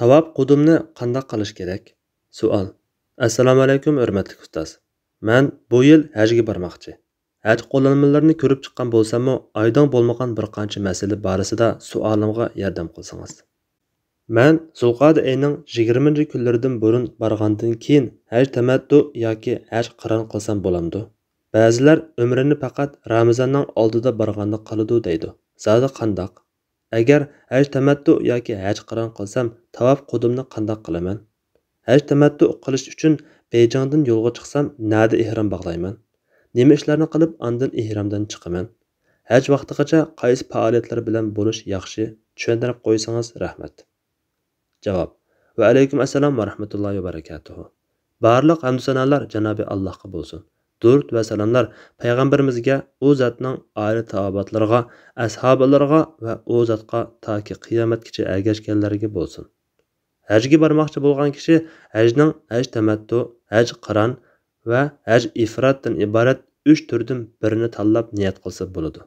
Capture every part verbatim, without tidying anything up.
تاۋاپ قۇدۇمنى قانداق قىلىش كېرەك؟ سوئال. ئەسسالامۇئەلەيكۇم، ھۆرمەتلىك ئۇستاز. مەن بۇ يىل ھەجگە بارماقچى. ھەج قوللانمىلىرىنى كۆرۈپ چىققان بولساممۇ، ئايدىڭ بولمىغان بىر قانچە مەسىلە بارىسىدا سوئالىمغا ياردەم قىلسىڭىز. مەن زۇلقەئدە ئېيىنىڭ يىگىرمىنچى كۈنلىرىدىن بۇرۇن بارغاندىن كېيىن ھەج تەمەتتۇ ياكى ھەج قىران قىلسام بولامدۇ؟ بەزىلەر ئۆمرىنى پەقەت رامىزاننىڭ ئالدىدا بارغاندا قىلىدۇ دەيدۇ. زادى قانداق؟ ئەگەر ھەج تەمەتتۇ ياكى ھەج قىران قىلسام، تاۋاپ قۇدۇمنى قانداق قىلىمەن؟ ھەج تەمەتتۇ قىلىش ئۈچۈن بېيجىڭدىن يولغا چىقسام، نەدە ئېھرام باغلايمەن؟ نېمە ئىشلارنى قىلىپ ئاندىن ئېھرامدىن چىقىمەن؟ ھەج ۋاقتىغىچە قايسى پائالىيەتلەر بىلەن بولۇش ياخشى؟ چۈشەندۈرۈپ قويسىڭىز رەھمەت. جاۋاب. ۋەئەلەيكۇم ئەسسالام ۋەرەھمەتۇللاھى ۋەبەرىكاتۇھۇ. بارلىق ھەمدۇسانالار جانابى ئاللاھقا بولسۇن. دۇرۇت ۋە سالاملار پەيغەمبىرىمىزگە، ئۇ زاتنىڭ ئائىلە تاۋابىئاتلىرىغا، ئەسھابىلىرىغا ۋە ئۇ زاتقا تاكى قىيامەتكىچە ئەگەشكەنلەرگە بولسۇن. ھەجگە بارماقچى بولغان كىشى ھەجنىڭ ھەج تەمەتتۇ، ھەج قىران ۋە ھەج ئىفراتتىن ئىبارەت ئۈچ تۈردىن بىرىنى تاللاپ نىيەت قىلسا بولىدۇ.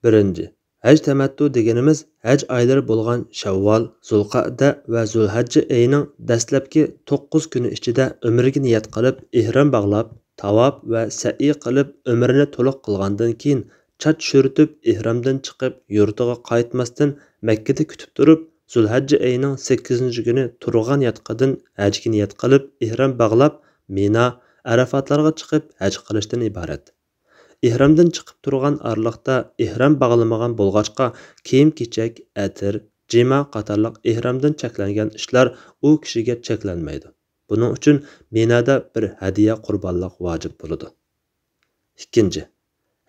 بىرىنچى، ھەج تەمەتتۇ دېگىنىمىز ھەج ئايلىرى بولغان شەۋۋال، زۇلقەئدە ۋە زۇلھەججە ئېيىنىڭ دەسلەپكى توققۇز كۈنى ئىچىدە ئۆمرىگە نىيەت قىلىپ، ئېھرام باغلاپ، تاۋاپ ۋە سەئيى قىلىپ، ئۆمرىنى تولۇق قىلغاندىن كېيىن، چاچ چۈشۈرتۈپ، ئېھرامدىن چىقىپ، يۇرتىغا قايتماستىن، مەككىدە كۈتۈپ تۇرۇپ، زۇلھەججە ئېيىنىڭ سەككىزىنچى كۈنى تۇرغان ياتىقىدىن ھەجگە نىيەت قىلىپ، ئېھرام باغلاپ، مىنا، ئەرەفاتلارغا چىقىپ ھەج قىلىشتىن ئىبارەت. ئېھرامدىن چىقىپ تۇرغان ئارىلىقتا ئېھرام باغلىمىغان بولغاچقا، كىيىم-كېچەك، ئەتىر، جىما قاتارلىق ئېھرامدىن چەكلەنگەن ئىشلار ئۇ كىشىگە چەكلەنمەيدۇ. بۇنىڭ ئۈچۈن مىنادا بىر ھەدىيە قۇربانلىق ۋاجىپ بولىدۇ. ئىككىنچى،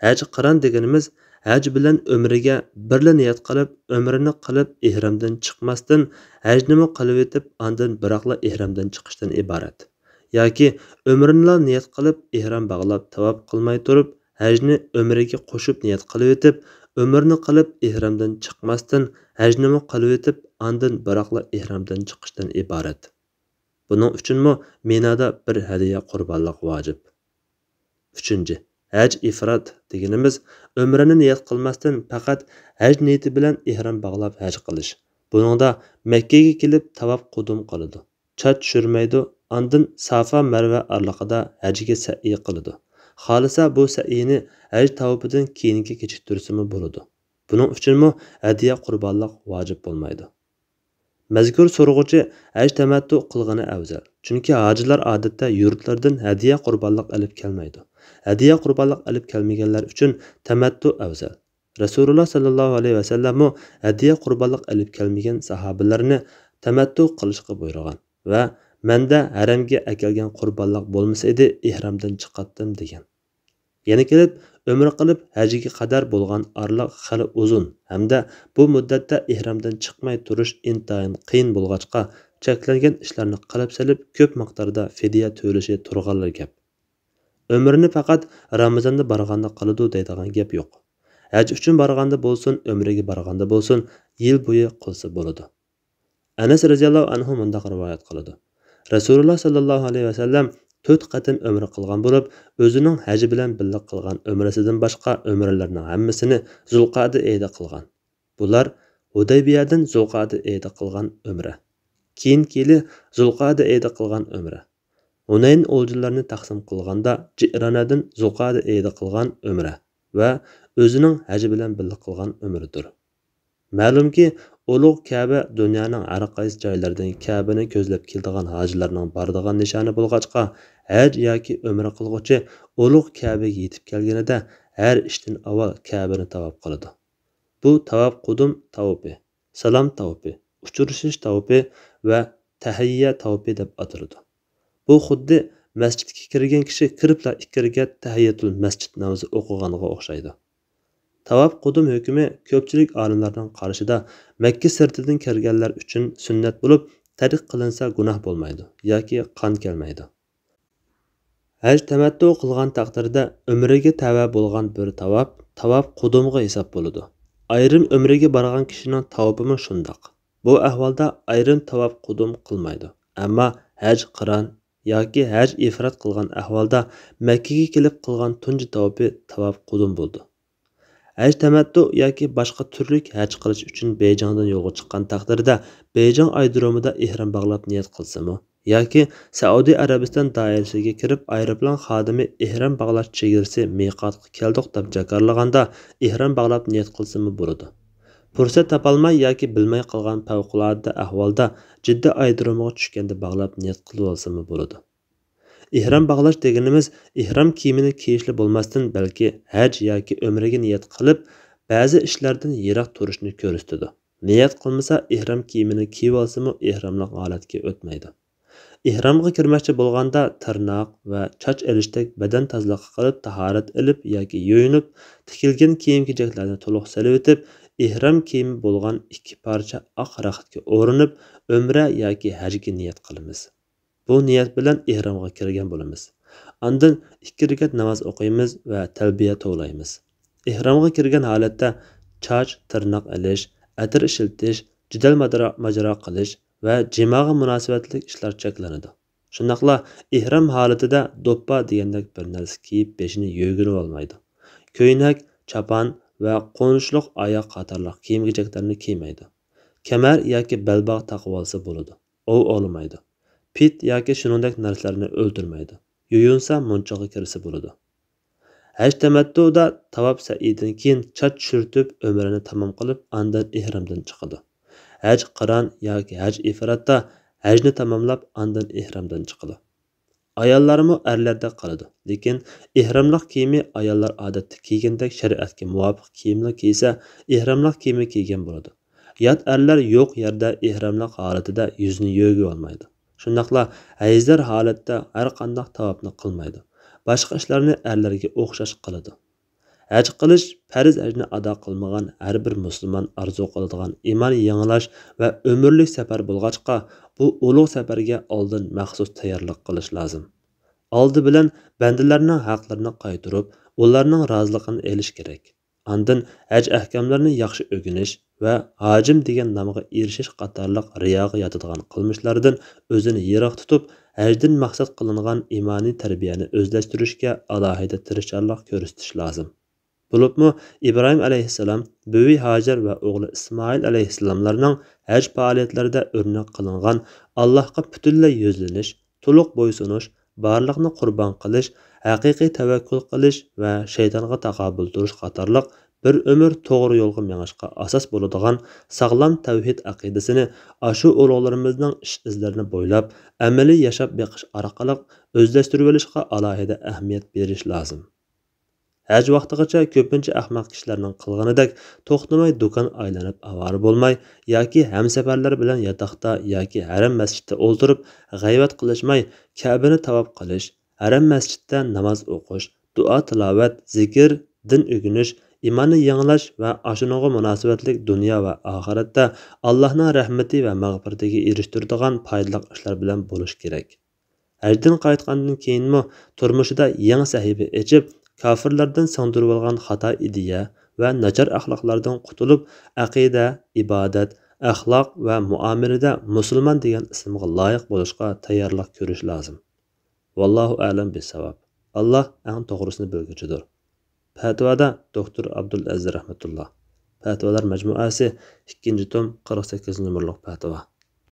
ھەج قىران دېگىنىمىز ھەج بىلەن ئۆمرىگە بىرلا نىيەت قىلىپ، ئۆمرىنى قىلىپ، ئېھرامدىن چىقماستىن، ھەجنىمۇ قىلىۋېتىپ، ئاندىن بىراقلا ئېھرامدىن چىقىشتىن ئىبارەت. ياكى ئۆمرىنىلا نىيەت قىلىپ، ئېھرام باغلاپ، تاۋاپ قىلماي تۇرۇپ، ھەجنى ئۆمرىگە قوشۇپ نىيەت قىلىۋېتىپ، ئۆمرىنى قىلىپ، ئېھرامدىن چىقماستىن، ھەجنىمۇ قىلىۋېتىپ، ئاندىن بىراقلا ئېھرامدىن چىقىشتىن ئىبارەت. بۇنىڭ ئۈچۈنمۇ مىنادا بىر ھەدىيە قۇربانلىق ۋاجىپ. ئۈچىنچى، ھەج ئىفرات دېگىنىمىز ئۆمرىنى نىيەت قىلماستىن پەقەت ھەج نىيىتى بىلەن ئېھرام باغلاپ ھەج قىلىش. بۇنىڭدا مەككىگە كېلىپ تاۋاپ قۇدۇم قىلىدۇ. چاچ چۈشۈرمەيدۇ، ئاندىن سافا مەرۋە ئارىلىقىدا ھەجگە سەئيى قىلىدۇ. خالىسا بۇ سەئيىنى ھەج تاۋىپىدىن كېيىنگە كېچىكتۈرسىمۇ بولىدۇ. بۇنىڭ ئۈچۈنمۇ ھەدىيە قۇربانلىق ۋاجىپ بولمايدۇ. مەزكۇر سورىغۇچى ھەج تەمەتتۇ قىلغىنى ئەۋزەل. چۈنكى ھاجىلار ئادەتتە يۇرتلىرىدىن ھەدىيە قۇربانلىق ئېلىپ كەلمەيدۇ. ھەدىيە قۇربانلىق ئېلىپ كەلمىگەنلەر ئۈچۈن تەمەتتۇ ئەۋزەل. رەسۇلۇللا ساللاللاھۇ ئەلەيھى ۋەسەللەممۇ ھەدىيە قۇربانلىق ئېلىپ كەلمىگەن ساھابىلەرنى تەمەتتۇ قىلىشقا بۇيرۇغان ۋە مەندە ھەرەمگە ئەكەلگەن قۇربانلىق بولمىسا ئىدى، ئېھرامدىن چىقاتتىم دېگەن. يەنە كېلىپ، ئۆمرە قىلىپ ھەجگە قەدەر بولغان ئارىلىق خېلى ئۇزۇن ھەمدە بۇ مۇددەتتە ئېھرامدىن چىقماي تۇرۇش ئىنتايىن قىيىن بولغاچقا، چەكلەنگەن ئىشلارنى قىلىپ سېلىپ، كۆپ مىقداردا فىدىيە تۆلىشى تۇرغانلا گەپ. ئۆمرىنى پەقەت رامىزاندا بارغاندا قىلىدۇ دەيدىغان گەپ يوق. ھەج ئۈچۈن بارغاندا بولسۇن، ئۆمرىگە بارغاندا بولسۇن، يىل بويى قىلسا بولىدۇ. ئەنەس رەزىياللاھۇ ئەنھۇ مۇنداق رىۋايەت قىلىدۇ: رەسۇلۇللا ساللاللاھۇ ئەلەيھى ۋەسەللەم تۆت قېتىم ئۆمرە قىلغان بولۇپ، ئۆزىنىڭ ھەج بىلەن بىللە قىلغان ئۆمرىسىدىن باشقا ئۆمرىلىرىنىڭ ھەممىسىنى زۇلقەئدە ئېيىدا قىلغان. بۇلار ھۇدەيبىيەدىن زۇلقەئدە ئېيىدا قىلغان ئۆمرە، كېيىنكى يىلى زۇلقەئدە ئېيىدا قىلغان ئۆمرە، ھۇنەين ئولجىلىرىنى تەقسىم قىلغاندا جىئرانەدىن زۇلقەئدە ئېيىدا قىلغان ئۆمرە ۋە ئۆزىنىڭ ھەج بىلەن بىللە قىلغان ئۆمرىدۇر. مەلۇمكى، ئۇلۇغ كەبە دۇنيانىڭ ھەر قايسى جايلىرىدىن كەبىنى كۆزلەپ كېلىدىغان ھاجىلارنىڭ بارىدىغان نىشانى بولغاچقا، ھەج ياكى ئۆمرە قىلغۇچى ئۇلۇغ كەبىگە يېتىپ كەلگىنىدە ھەر ئىشتىن ئاۋۋال كەبىنى تاۋاپ قىلىدۇ. بۇ تاۋاپ قۇدۇم تاۋىپى، سالام تاۋىپى، ئۇچرىشىش تاۋىپى ۋە تەھىييە تاۋىپى دەپ ئاتىلىدۇ. بۇ خۇددى مەسچىتكە كىرگەن كىشى كىرىپلا ئىككى رەكەت تەھىيەتۇل مەسچىت نامىزى ئوقۇغانغا ئوخشايدۇ. تاۋاپ قۇدۇم ھۆكمى كۆپچىلىك ئالىملارنىڭ قارىشىدا مەككە سىرتىدىن كەلگەنلەر ئۈچۈن سۈننەت بولۇپ، تەرك قىلىنسا گۇناھ بولمايدۇ ياكى قان كەلمەيدۇ. ھەج تەمەتتۇ قىلغان تەقدىردە ئۆمرىگە تەۋە بولغان بىر تاۋاپ، تاۋاپ قۇدۇمغا ھېساب بولىدۇ. ئايرىم ئۆمرىگە بارغان كىشىنىڭ تاۋىپىمۇ شۇنداق. بۇ ئەھۋالدا ئايرىم تاۋاپ قۇدۇم قىلمايدۇ. ئەمما ھەج قىران ياكى ھەج ئىفرات قىلغان ئەھۋالدا مەككىگە كېلىپ قىلغان تۇنجى تاۋىپى تاۋاپ قۇدۇم بولىدۇ. ھەج تەمەتتۇ ياكى باشقا تۈرلۈك ھەج قىلىش ئۈچۈن بېيجىڭدىن يولغا چىققان تەقدىردە، بېيجىڭ ئايرودرومىدا ئېھرام باغلاپ نىيەت قىلسىمۇ ياكى سەئۇدى ئەرەبىستان دائىرىسىگە كىرىپ، ئايروپىلان خادىمى ئېھرام باغلاش چېگرىسى مىقاتقا كەلدۇق دەپ جاكارلىغاندا، ئېھرام باغلاپ نىيەت قىلسىمۇ بولىدۇ. پۇرسەت تاپالماي ياكى بىلمەي قالغان پەۋقۇلئاددە ئەھۋالدا جىددە ئايرودرومىغا چۈشكەندە باغلاپ نىيەت قىلىۋالسىمۇ بولىدۇ. ئېھرام باغلاش دېگىنىمىز ئېھرام كىيىمىنى كىيىشلا بولماستىن، بەلكى ھەج ياكى ئۆمرىگە نىيەت قىلىپ، بەزى ئىشلاردىن يىراق تۇرۇشنى كۆرسىتىدۇ. نىيەت قىلمىسا، ئېھرام كىيىمىنى كىيىۋالسىمۇ ئېھراملىق ھالەتكە ئۆتمەيدۇ. ئېھرامغا كىرمەكچى بولغاندا تىرناق ۋە چاچ ئېلىشتەك بەدەن تازىلىقى قىلىپ، تاھارەت ئېلىپ ياكى يۇيۇنۇپ، تىكىلگەن كىيىم-كېچەكلەرنى تولۇق سېلىۋېتىپ، ئېھرام كىيىمى بولغان ئىككى پارچە ئاق رەختكە ئورىنىپ، ئۆمرە ياكى ھەجگە نىيەت قىلىمىز. بۇ نىيەت بىلەن ئېھرامغا كىرگەن بولىمىز. ئاندىن ئىككى رەكەت ناماز ئوقۇيمىز ۋە تەلبىيە توۋلايمىز. ئېھرامغا كىرگەن ھالەتتە چاچ، تىرناق ئېلىش، ئەتىر ئىشلىتىش، جېدەل ماجىرا قىلىش ۋە جىماغا مۇناسىۋەتلىك ئىشلار چەكلىنىدۇ. شۇنداقلا ئېھرام ھالىتىدە دوپپا دېگەندەك بىر نەرسە كىيىپ، بېشىنى يۆگىنىۋالمايدۇ. كۆينەك، چاپان ۋە قونۇشلۇق ئاياغ قاتارلىق كىيىم-كېچەكلەرنى كىيمەيدۇ. كەمەر ياكى بەلباغ تاقىۋالسا بولىدۇ. ئوۋ ئاۋلىمايدۇ. پىت ياكى شۇنىڭدەك نەرسىلەرنى ئۆلتۈرمەيدۇ. يۇيۇنسا مۇنچىغا كىرسە بولىدۇ. ھەج تەمەتتۇدا تاۋاپ سەئيىدىن كېيىن چاچ چۈشۈرتۈپ، ئۆمرىنى تامام قىلىپ، ئاندىن ئېھرامدىن چىقىدۇ. ھەج قىران ياكى ھەج ئىفراتتا ھەجنى تاماملاپ، ئاندىن ئېھرامدىن چىقىدۇ. ئاياللارمۇ ئەرلەردەك قالىدۇ، لېكىن ئېھراملىق كىيىمى ئاياللار ئادەتتە كىيگەندەك شەرىئەتكە مۇۋاپىق كىيىملا كىيسە، ئېھراملىق كىيىمى كىيگەن بولىدۇ. يات ئەرلەر يوق يەردە ئېھراملىق ھالىتىدە يۈزىنى يۆگىۋالمايدۇ. شۇنداقلا ھەيزلەر ھالەتتە ھەر قانداق تاۋاپنى قىلمايدۇ. باشقا ئىشلارنى ئەرلەرگە ئوخشاش قىلىدۇ. ھەج قىلىش پەرز ھەجنى ئادا قىلمىغان ھەر بىر مۇسۇلمان ئارزۇ قىلىدىغان ئىمان يېڭىلاش ۋە ئۆمۈرلۈك سەپەر بولغاچقا، بۇ ئۇلۇغ سەپەرگە ئالدىن مەخسۇس تەييارلىق قىلىش لازىم. ئالدى بىلەن بەندىلەرنىڭ ھەقلىرىنى قايتۇرۇپ، ئۇلارنىڭ رازىلىقىنى ئېلىش كېرەك. ئاندىن ھەج ئەھكاملىرىنى ياخشى ئۆگىنىش ۋە ھاجىم دېگەن نامغا ئېرىشىش قاتارلىق رىياغا ياتىدىغان قىلمىشلاردىن ئۆزىنى يىراق تۇتۇپ، ھەجدىن مەقسەت قىلىنغان ئىمانىي تەربىيەنى ئۆزلەشتۈرۈشكە ئالاھىدە تىرىشچانلىق كۆرسىتىش لازىم. بولۇپمۇ ئىبراھىم ئەلەيھىسسالام، بۈۋى ھاجەر ۋە ئوغلى ئىسمائىل ئەلەيھىسسالاملارنىڭ ھەج پائالىيەتلىرىدە ئۆرنەك قىلىنغان ئاللاھقا پۈتۈنلەي يۈزلىنىش، تولۇق بويسۇنۇش، بارلىقنى قۇربان قىلىش، ھەقىقىي تەۋەككۈل قىلىش ۋە شەيتانغا تاقابىل تۇرۇش قاتارلىق بىر ئۆمۈر توغرا يولغا مېڭىشقا ئاساس بولىدىغان ساغلام تەۋھىد ئەقىدىسىنى ئاشۇ ئۇلۇغلىرىمىزنىڭ ئىش ئىزلىرىنى بويلاپ، ئەمەلىي ياشاپ بېقىش ئارقىلىق ئۆزلەشتۈرۈۋېلىشقا ئالاھىدە ئەھمىيەت بېرىش لازىم. ھەج ۋاقتىغىچە كۆپىنچە ئەخمەق كىشىلەرنىڭ قىلغىنىدەك توختىماي دۇكان ئايلىنىپ ئاۋارە بولماي ياكى ھەمسەپەرلەر بىلەن ياتاقتا ياكى ھەرەم مەسچىتتە ئولتۇرۇپ غەيۋەت قىلىشماي، كەبىنى تاۋاپ قىلىش، ھەرەم مەسچىتتە ناماز ئوقۇش، دۇئا تىلاۋەت، زىكىر، دىن ئۆگىنىش، ئىماننى يېڭىلاش ۋە ئاشۇنىڭغا مۇناسىۋەتلىك دۇنيا ۋە ئاخىرەتتە ئاللاھنىڭ رەھمىتى ۋە مەغپىرىتىگە ئېرىشتۈرىدىغان پايدىلىق ئىشلار بىلەن بولۇشى كېرەك. ھەجدىن قايتقاندىن كېيىنمۇ تۇرمۇشىدا يېڭى سەھىپە ئېچىپ، كاپىرلاردىن سىڭدۈرۈۋالغان خاتا ئىدىيە ۋە ناچار ئەخلاقلاردىن قۇتۇلۇپ، ئەقىدە، ئىبادەت، ئەخلاق ۋە مۇئامىلىدە مۇسۇلمان دېگەن ئىسىمغا لايىق بولۇشقا تەييارلىق كۆرۈش لازىم. ۋاللاھۇ ئەلەم بىسساۋاب. ئاللاھ ئەڭ توغرىسىنى بىلگۈچىدۇر. پەتىۋادا دوكتور ئابدۇل ئەزىز رەھمەتۇللا. پەتىۋالار مەجمۇئەسى، ئىككىنچى توم، قىرىق سەككىزىنچى نومۇرلۇق پەتىۋا.